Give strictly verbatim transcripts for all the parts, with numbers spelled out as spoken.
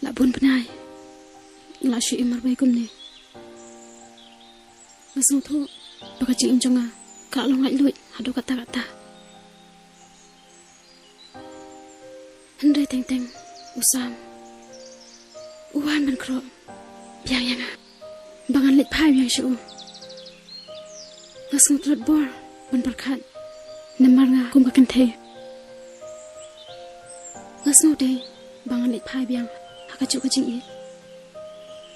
La bun bnai nga la shu im marwei kumne. Nga sngewthuh ba ka jingim jong nga ka la long laitluid haduh katta katta. Hynrei teng teng u Sam u wan ban khroh biang ïa nga ba ngan leit phai biang sha u. Nga sngew tlot bor ban pyrkhat namar nga kum ka kynthei. Nga sngew dei ba ngan leit phai biang ha kajuh ka jingïeit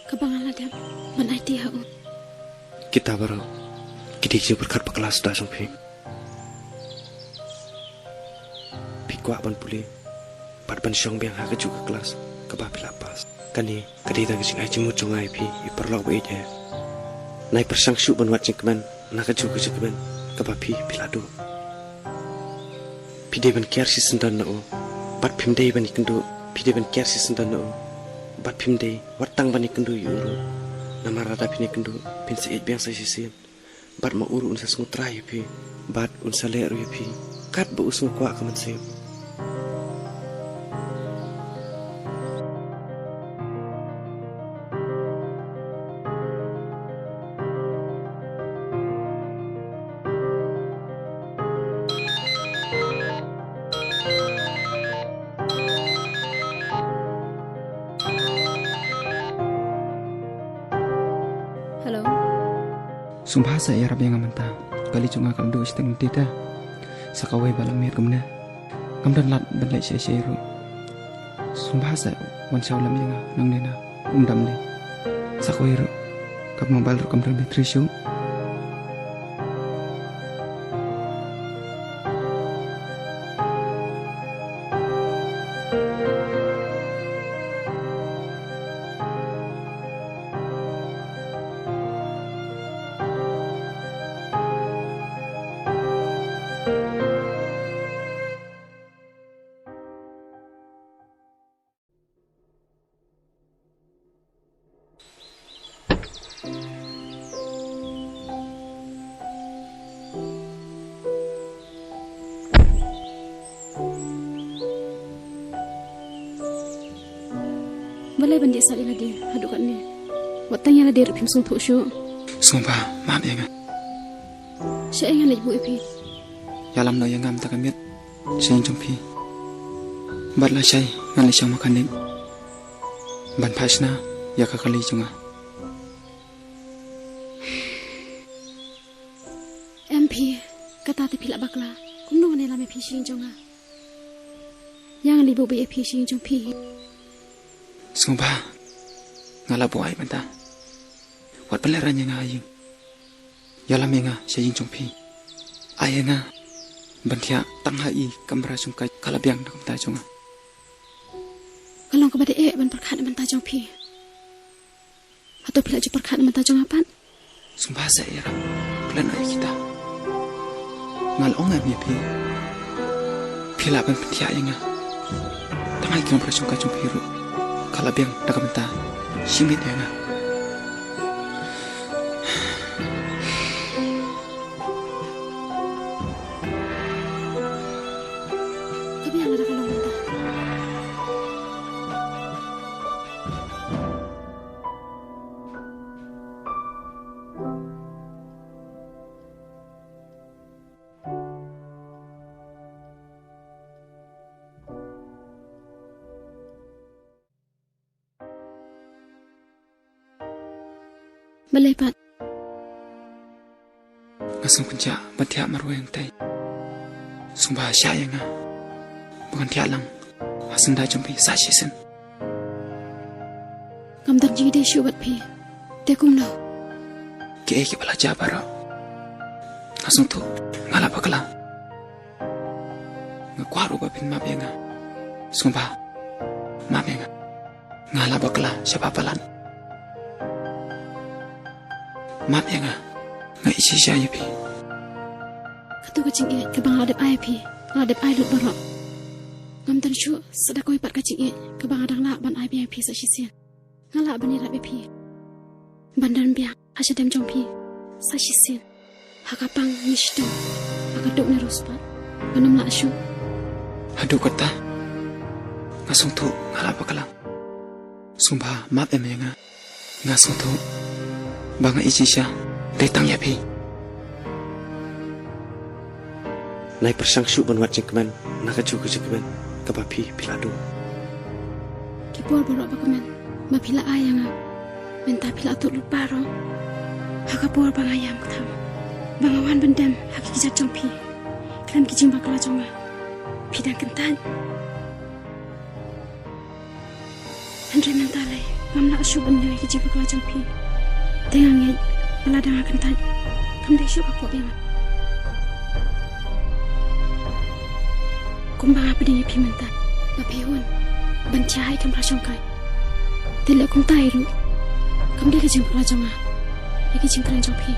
kaba nga la dep ban aiti ha u. Kita baroh ki dei ki jingpyrkhat bakla sda jong phi. Phi kwah ban pule bad ban shong biang ha kajuh ka klas kaba phi la pass. Kane ka dei tang ka jingai jingmut jong nga ïa phi, i paralok ba ïeit eh. Nai pyrshang shuh ban wad jingkmen na kajuh ka jingkmen kaba phi phi la duh. Phi dei ban kiar shisyndon na u bad phim dei ban ïakynduh. Phi dei ban kiar shisyndon na u bad phim dei wat tang ban ïakynduh ïa u ruh. Namar lada phin ïakynduh phin sa ïeit biang sa shisien. Bad ma u ruh un sa sngewthuh ïa phi bad un sa leh ruh ïa phi katba u sngewkwah ka mynsiem. Hello. Sngewbha sa ïarap ïa nga mynta. Kali jong nga ka la duh shiteng lynti te. Sa kawei ba la miet kumne. Ngam don lad ban leit shai shai ruh. Sngewbha sa wan sha u lem ïa nga nangne na. Um dam ne. Sa kawei ruh ka mobile ruh kam don battery shuh. Balei ban dih sat ïa lade haduh katne? Wat tang ïa lade ruh phim sngewthuh shuh. Sngewbha map ïa nga. Shaei ngan leit buh ïa phi? Ïalam noh ïa nga mynta ka miet sha ïing jong phi. Bad lashai ngan leit sha u mechanic ban phah shna ïa ka kali jong nga. Em phi, kata te phi la bakla. Kumno ngan ïalam ïa phi sha ïing jong nga? Ïa ngan leit buh beit ïa phi sha ïing jong phi. Sngewbha, nga la buh ai mynta. Wat ban lehraiñ ïa nga ha ïing. Ïalam ïa nga sha ïing jong phi. Ai ïa nga ban thiah tang ha i kamra shongkai ka la biang na ka bynta jong nga. Ka long kaba dei eh ban pyrkhat na ka bynta jong phi. Hato phi la ju pyrkhat na ka bynta jong nga pat? Sngewbha sa ïarap klet noh ïa kita. Nga la ong em ïa phi. Phi lah ban pynthiah ïa nga. Tang ha i kamra shongkai jong phi ruh ka la biang na ka bynta. Shim beit ïa nga. Ka biang lada ka long mynta. Balei pat? Nga sngewkynjah ban thiah marwei hangtai. Sngewbha shah ïa nga ba ngan thiah lang ha syndah jong phi sa shisien. Ngam don jingïadei shuh bad phi. Te kumno? Kiei kiba la jia baroh, nga sngewthuh nga la bakla. Nga kwah ruh ba phin map ïa nga. Sngewbha map ïa nga. Nga la bakla shabar palat. Map ïa nga. Nga ïeit shisha ïa phi. Kato ka jingïeit kaba nga la dep ai ïa phi, nga la dep ai lut baroh. Ngam don shuh sa da kawei pat ka jingïeit kaba nga dang lah ban ai biang ïa phi sa shisien. Nga lah ban ïarap ïa phi ban don biang ha shadem jong phi sa shisien. Ha ka pang ne shitom, ha ka duk ne riewspah, ngan ym lah shuh. Haduh katta nga sngewthuh nga la bakla. Sngewbha map em ïa nga. Nga sngewthuh ba nga ïeit shisha dei tang ïa phi. Nai pyrshang shuh ban wad jingkmen na kajuh ka jingkmen kaba phi phi la duh. Ki por baroh ba kmen ba phi la ai ïa nga, mynta phi la tuh lut baroh. Ha ka por ba nga ïam ktham ba nga wan ban dem ha ki kjat jong phi khlem ki jingbakla jong nga, phi dang kyntait. Hynrei mynta lei ngam lah shuh ban ïoh ïa ki jingbakla jong phi. Te nga ngeit ba lada nga kyntait kam dei shuh ka pop ïa nga. Kumba nga pdiang ïa phi mynta ba phi hun ban thiah ha i kamra shongkai. Te leh kumta hi ruh kam dei ka jingbakla jong nga ïa ki jingkren jong phi.